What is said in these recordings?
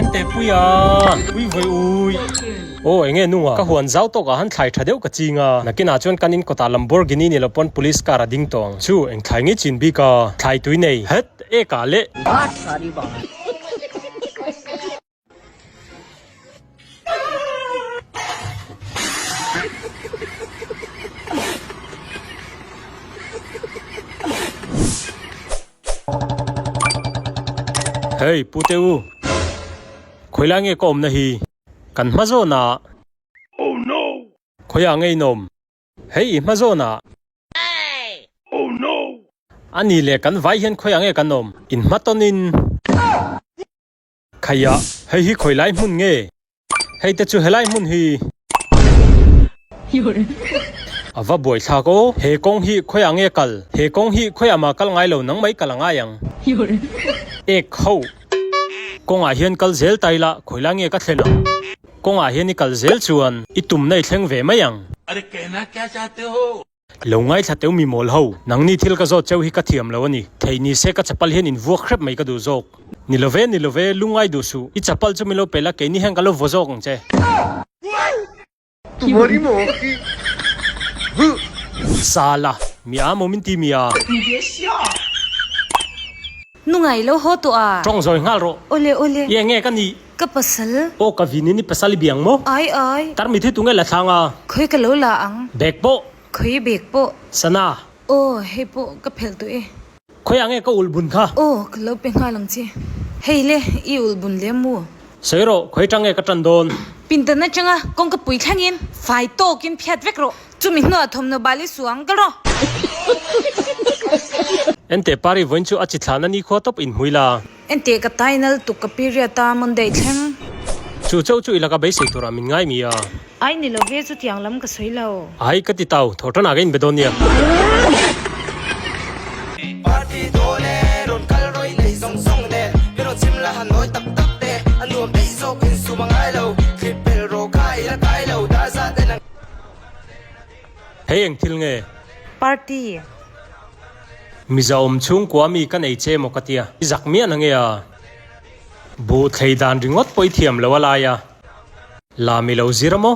Ente puia ui vawi ui. Aw enge nunga ka huan zau tawk ah han thlai tha deuh ka ching a, nakinah chuan kan in kawtah Lamborghini ni lo pawn police car a ding tawh ang chu eng thlai nge chin bik a, thlai tui nei het ek ah leh. Hei pu te u, khawilai nge ka awmna hi? Kan hma zawnah. Oh no! Khawiah nge in awm? Hei i hma zawnah. Oh no! A ni le kan vai hian khawiah nge kan awm? In hma tawnin. Khaiah, hei hi khawilai hmun nge? Hei te chu helai hmun hi. A va buai thlak aw. He kawng hi khawiah nge kal? He kawng hi khawiah mah kal ngai lo nang mai kal a ngai ang. Ek ho. Kawngah hian kal zel ta ila khawilai nge ka thlen ang? Kawngah hian i kal zel chuan i tumna i thleng ve mai ang. Lo ngaithla teu mi mawl ho, nangni thil ka zawt cheu hi ka thiam lo a ni. Theih ni se ka chapal hian in vuak hrep mai ka duh zawk. Ni lo ve, ni lo ve, lungngai duh suh. I chapal chu min lo pe la, keini hian ka lo vaw zawk ang che. Sala, mi a maw min ti mi a? Nungai lo haw tawh a. Tawng zawi nghal rawh. Awle, awle. I enge ka nih? Ka pasal. Aw ka vinin i pasal i biang maw? Ai ai. Tarmit hi tunge la thlang a? Khawi ka lo la ang. Bag pawh. Khawi bag pawh. Sana. Aw hei pawh ka phelh tawh e. Khawi ah nge ka ulh bun kha? Aw ka lo pe nghal ang che. Hei le i ulh bun lem mu. Sawi rawh, khawi tang nge ka tan dawn? Pindan atanga kawngka pui thlengin fai tawkin phiat vek rawh. Chumi hnuah thawmhnaw bal i su ang ka rawh. Enteh Pari vawiin chu a chi thlan a ni khua tawp inhmui la. Enteh ka tai nal tuk ka period a Monday thleng. Chu chauh chu i laka beisei turah min ngai mi a. Ai ni lo ve chutiang lam ka sawi lo. Ai ka ti tau, tho tan ah ka inbe dawn nia. Party dawn e, rawn kal rawih nei zawng zawng nen Min rawn chim la han nawi tak tak te A nuam daih zawk insum a ngai lo Thlip pel rawh kha i la kai lo Dar zat en ang Hei eng thil nge? Party. Miza awm chhungkua mi ka nei che maw ka tia, i zak miah na nge a? Buh thlei dan ringawt pawh i thiam lo a lai a, la mi lo zir a maw?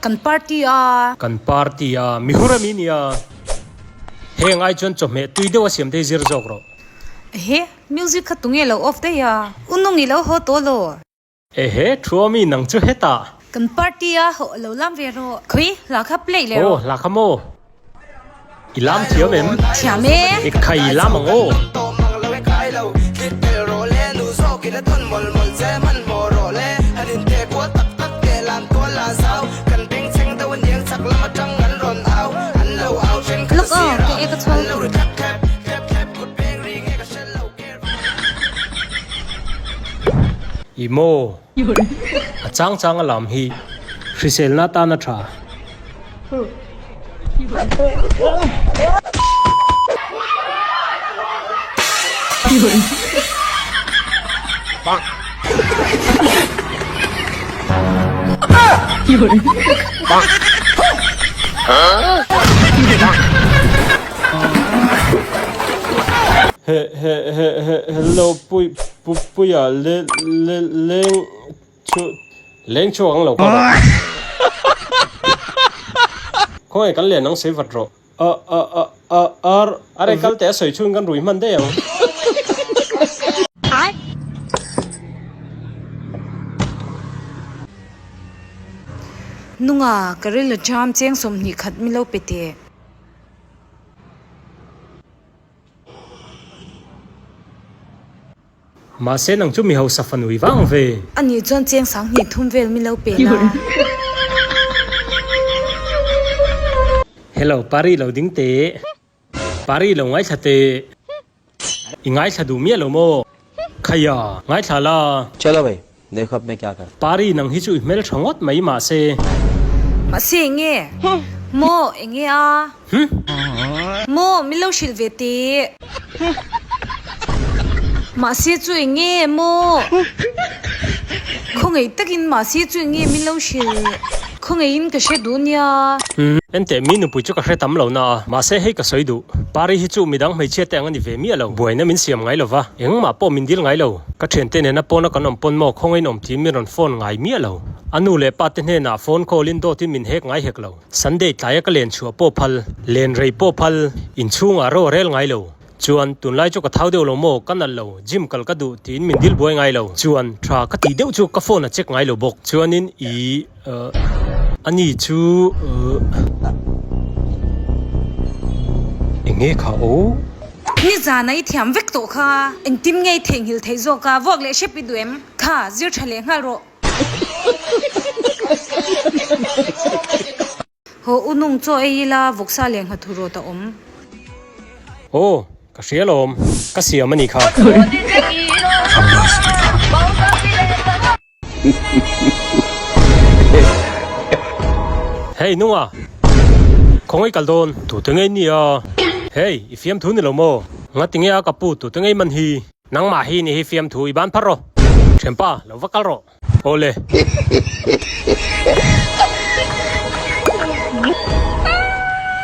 Kan party a. Kan party a, mi hur a mi nia. Heng ai chuan chawhmeh tui deuh a siam te hi zir zawk rawh. Ehe, music kha tunge lo off daih a, u nung i lo haw tawh lo. Ehe, Thuami nang chu hetah. Kan party a hawh lo lam ve rawh. Khawi, hla kha play leh Aw, rawh. hla kha maw? I lam thiam em? Thiam e. I khai i lam ang aw. Lawk aw, ka ek a chhuak tur. I maw? A chang chang a lam hi hriselna atan a tha. He he he he hello pui pu puia le le leng chu leng chhuak ang lo ka rawh khawnge kan len ang sawi vat rawh a a a a ar are kal teh a sawi chhung kan rui hman daih ang. Nunga ka ril a jam cheng 20 khat milo pe teh. Mahse nang chu mi hausa fanui vang ve. A nih chuan cheng 20 thum vel mi lo pe la. Hello Pari lo ding teh. Pari lo ngaithla teh. I ngaithla duh miah lo maw? Khaiya, ngaithla la. Chalo bhai, dekho ab main kya karta. Pari nang hi chu i hmel tha ngawt mai mahse. Mahse enge? Maw enge a? Hm? Maw min lo hrilh ve teh. Mahse chu enge maw? Khawngaih takin mahse chu enge min lo hrilh? Khawngaihin ka hre duh nia. Umm, enteh mi nupui chu ka hre tam lo na a, mahse hei ka sawi duh. Pari hi chu midang hmeichhia te ang a ni ve miah lo. Buaina min siam ngai lo va, engmah pawh min dil ngai lo. Ka thiante nena pawna kan awm pawn maw khawngaihin awm tiin min rawn phone ngai miah lo. A nu leh pa te hnenah phone call in dawtin min hek ngai hek lo. Sunday tlaia ka len chhuah pawh phal, len rei pawh phal, inchhungah ro a rel ngai lo. Chuan, tunlai chu ka thau deuh lo maw, ka nalh lo, gym kal ka duh tiin min dil buai ngai lo. Chuan, tha ka tih deuh chu ka phone a check ngai lo bawk. Chuanin i uh ani chu uh enge kha aw? Nizana i thiam vek tawh kha, engtin nge i theihnghilh theih zawk a, vuak leh hrep i duh em? Kha, zir tha leh nghal rawh. Haw u nung chaw ei ila vawksa leh nghathu rawt a awm. Aw, ka hria lawm. Ka siam a nih kha. Hey nunga, khawngaih kal dawn, tute ngei nia. Hey, i fiamthu ni lo maw? Ngati nge a ka pu tute ngei man hi? Nangmah hi ni hi fiamthu i ban phar rawh. Thianpa, lo va kal rawh. Awle.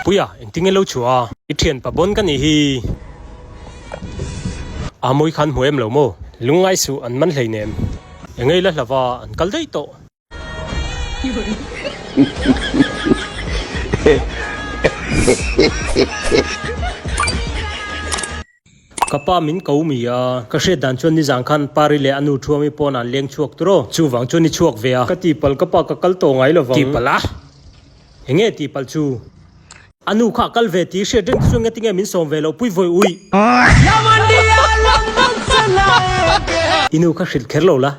Puia, engtin nge lo chhuah a? I thianpa bawn ka nih hi. A mawi khan hmu em lo maw? Lungngai suh an man hleinem. Engei la hlava an kal daih tawh. Ka pa min ko mi a, ka hriat dan chuan nizan khan Pari leh a nu Thuami pawn an leng chhuak tur aw. Chuvang chuan i chhuak ve a. Ka tihpalh ka pa ka kal tawh ngai lovang. Tihpalh a? Enge tihpalh chu? A nu kha a kal ve tih hriat reng te chuan ngatinge min sawm ve loh pui vawi ui. I nu kha hrilh kher lo la.